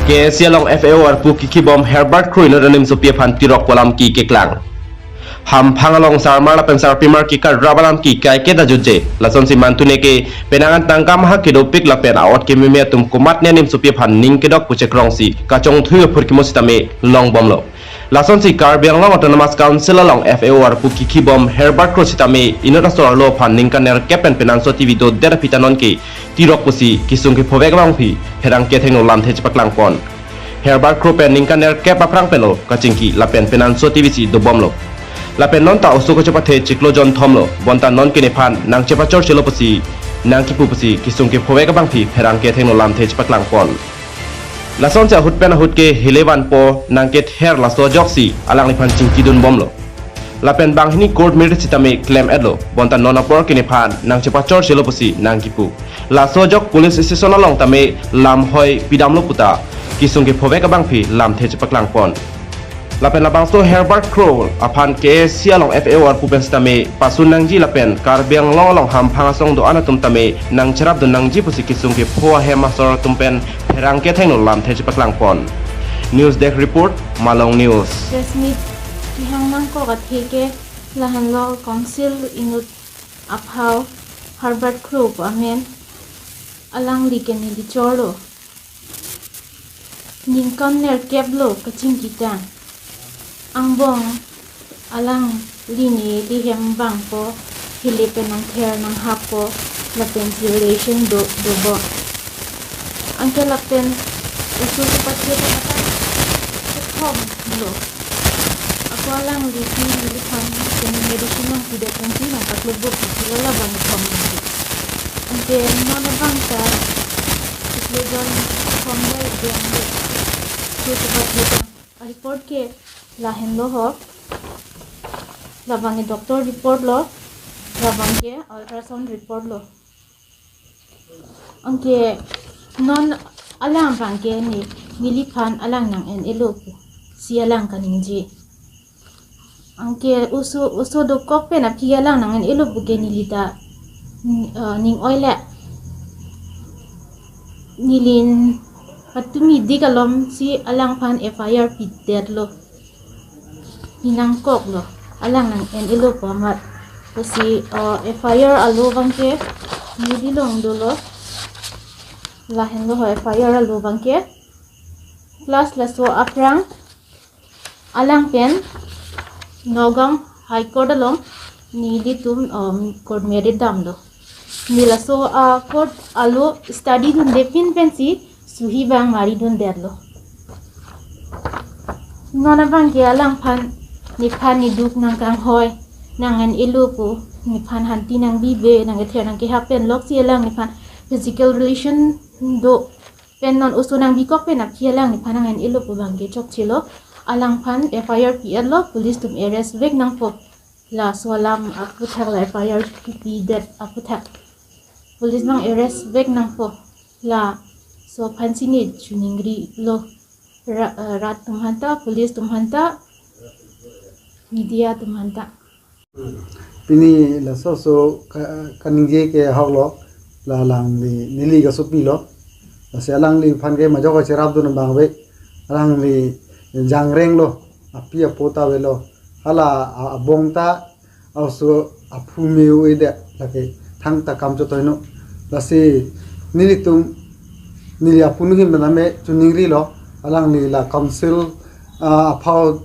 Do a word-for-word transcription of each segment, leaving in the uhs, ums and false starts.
K A C along F A O arpu kikhibom Herbert Kro inut animsopi aphan tirok pu alam ke keklang. Hamphang along sarmar lapen sarpimar kekarap alam ke kaike ta jutje. Lasonsi mantune ke penang an tangka maha kedopik lapen a'ot kememe atum komatne animsopi aphan ning kedok pu chekrongsi kachongthui aphurkimo sitame longbomlo. Lasonsi Karbi Anglong Autonomous Council along F A O arpu kikhibom Herbert Kro sitame inut asor arlo aphan ningkan nerkep pen penanso T V dodet aphi ta non ke tirok pusi kesung kephovek abangpi pherangke athengno lamthe chepaklangpon. Herbert Kro pen ningkan nerkep aphrang penlo kachingki lapen penanso T V si dobomlo. Lapen non ta oso kachepathe chiklo jonthomlo, bonta non ke nephan nangchepachorchelo pusi nangkipu pusi kesung kephovek abangpi pherangke athengno lamthe chepaklangpon. Lasonsi ahut pen ahut ke hile vanpo nangkether laso ajoksi alangliphan chingkidunbomlo. Lapen banghini court marriage sitame klem-etlo, bonta non apor ke nephan nangchepachorchelo pusi nangkipu. Laso ajok police station along tame lamhoi pidamlo puta kesung kephovek abangpi lamthe chepaklangpon. Lapen labangso Herbert Kro aphan K A C along F A O arpu pen sitame pasun nangji lapen Karbi Anglong along hamphang asong do-an atum tame nangcherapdun nangji pusi kesung kepho ahem asor atum pen pherangke athengno lamthe chepaklangpon. News Desk Report, Malong News. Press meet kehang nangkok athe ke lahenlo Council inut aphau Herbert Kro pu amen, alangli ke neli chorlo. Ningkan nerkep lo kachingki ta. Angbong alangli neli hem vangpo, hile pen nangther nanghappo, lapensi relation do, dobom. Anke lapen oso kepathe ta kata kethom lo. Ako alangli si neliphan kene medicine nangpidet pensi nangpaklobo pusi labang kethom lo. Anke non abang ta chiklo jonthom le deng le. Oso kepathe ta. A report ke lahenlo ho. Labang ke doctor report lo. Labang ke ultrasound report lo. Anke non alang abang ke ne neliphan alang nang-en-elo pusi alang kaningje. Anke oso, oso dokok pen aphi alang nang-en-elo pu ke neli ta, mm, eh, ning-oile. Neli patumi dik alomsi alangphan F I R pidetlo. Pi nangkoklo, alang nang-en-elo pu amat. Pusi, eh, F I R alo abang ke neli along dolo. Lahenlo ho F I R alo abang ke. Plus laso aphrang alang pen Nagaon High Court along nelitum, um, court marriage damlo. Ne laso, ah, court alo study dunde pin pensi suhi abang maridundetlo. Non abang ke alangphan nephan neduk nangkanghoi, nang-en-elo pu, nephan hanti nangbibe, nangkether nangkehap pen loksi alang nephan physical relation do pen non oso nangbikok pen aphi alang nephan nang-en-elo pu abang ke chokchelo. Alangphan F I R pi-etlo, police atum arrest vek nangpo. Laso alam aputhak, la F I R pipidet aputhak police abang arrest vek nangpo. Laso aphansi ne chuningrilo. Ra-, eh, rat atum aphanta, police atum aphanta, media atum aphanta. Pini laso oso ka-, kaningje ke ahoklo, la alangli neli kasopi lo. Lasi alangliphan ke majok kacherapdun abang ave, alangli jangrenglo, api apo ta avelo. Hala a-, abong ta oso aphu me-o-edet, lake thangta kam chotoino. Lasi nelitum, neli apunu ahin pen tame chuningrilo, alangli la council, ah, aphau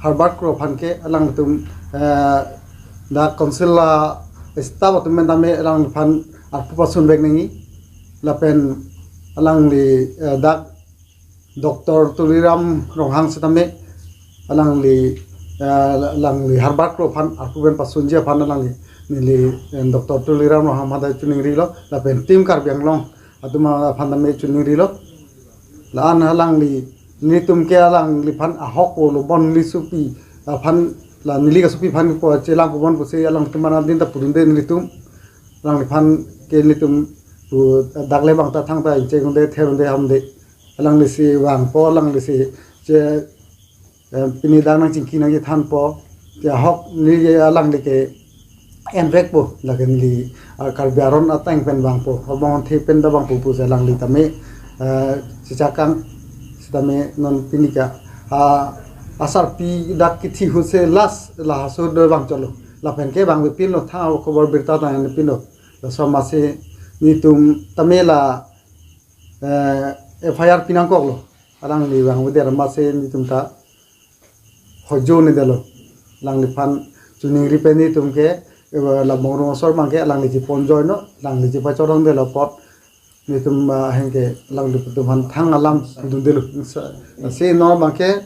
Herbert Kro aphan ke alangtum, eh, dak council la staff atum pen tame alangphan arpu pasun vek nangji. Lapen alangli, eh, dak Doctor Tuliram Ronghang setame alangli, eh, alangli Herbert Kro aphan arpu pen pasunji aphan alangli, neli, eh, Doctor Tuliram Ronghang aphan ta chuningrilo, lapen Team Karbi Anglong atum aphan tame chuningrilo. La-an alangli, nelitum ke alangliphan ahok olo, bon neli sopi aphan, la neli kasopi aphan po chelang pubom pusi alangtum aphan adin ta pudunde nelitum. Alangliphan ke nelitum pu dak le bang ta thangta inchek unde, ther unde, ham unde. Alangli si vangpo, alangli si che, eh, pini dak nangchingki nangchethanpo. Ke ahok neli alangli ke en vekpo, lake neli, ah, Karbi aron ateng pen vangpo, abong the pen ta vangpo pusi alangli tame, eh, chechak kang. Tame non pini ke, ah, asarpi dak kithi ahutsi last laso do bang cholo. Lapen ke bang pilo, thang khobor birta tang pilo. Laso amatsi netum tame la, eh, F I R pinangkoklo. Alangli bang uder amatsi netum ta hojo ne delo. Alangliphan choningri pen netum ke, eh, la Bongrung asor abang ke alangli chepon join no, alangli chepachorong delo apot netum, ah, ahem ke alangli atum aphan thang alam dundelo. Sa, si non abang ke,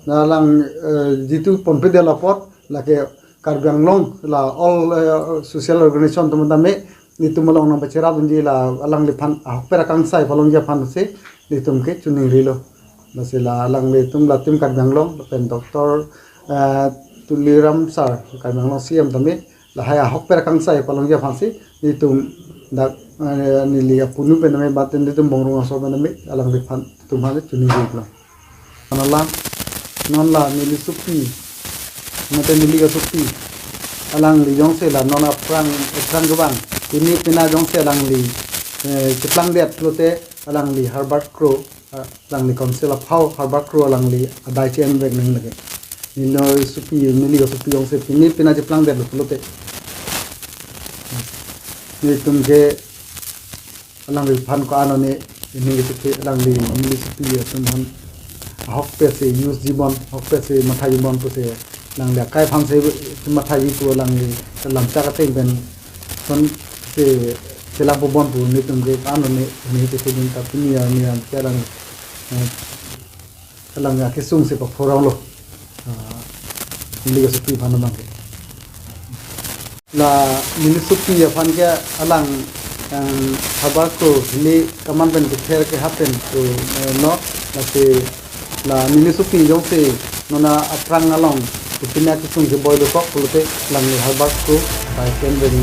na alang, eh, jitu ponpe delo apot, lake Karbi Anglong la all, eh, social organization atum tame netum along nangpacherap unji, la alangliphan ahokpet akangsai palongji aphan si netum ke choningrilo. Lasi la alanglitum, la Team Karbi Anglong, lapen Doctor, eh, Tuliram Sir, Karbi Anglong C M tame, lahai ahokpet akangsai palongji aphan si netum dak, eh, neli apunu pen tame, bat netum Bongrung asor pen tame, alangliphan, atum aphan choningrilo. Nonla, nonla neli sopi, mate neli kesopi, alangli jongsi la non aphrang, aphrang kevang, pini pina jongsi alangli, eh, cheplangdet pulote, alangli Herbert Kro, ah, alangli Council aphau Herbert Kro alangli adai che-envek nang lake. Neli sopi, neli kesopi jongsi pini pina cheplangdetlo pulote, netum ke alangliphan ko-an ne, ini gitu ke alangli, neli sopi atum aphan ahokpet si use jibon, ahokpet si matha jibon pusi alangli akai aphan si mathaji pu alangli lamchak ateng pen sonsi chelang pubon pu netum ke ko-an ne, ini gitu ke din ta pini arni an ke alang, eh, alang akesung si paphoronglo. Ah, neli kesopi aphan abang ke. La neli sopi aphan ke alang, em, Herbert Kro neli kaman pen kether kehap pen tu, eh, no, lasi la neli sopi jongsi non aphrang along tu pina kesung keboi dokok pulote alangli Herbert Kro bai ken beri.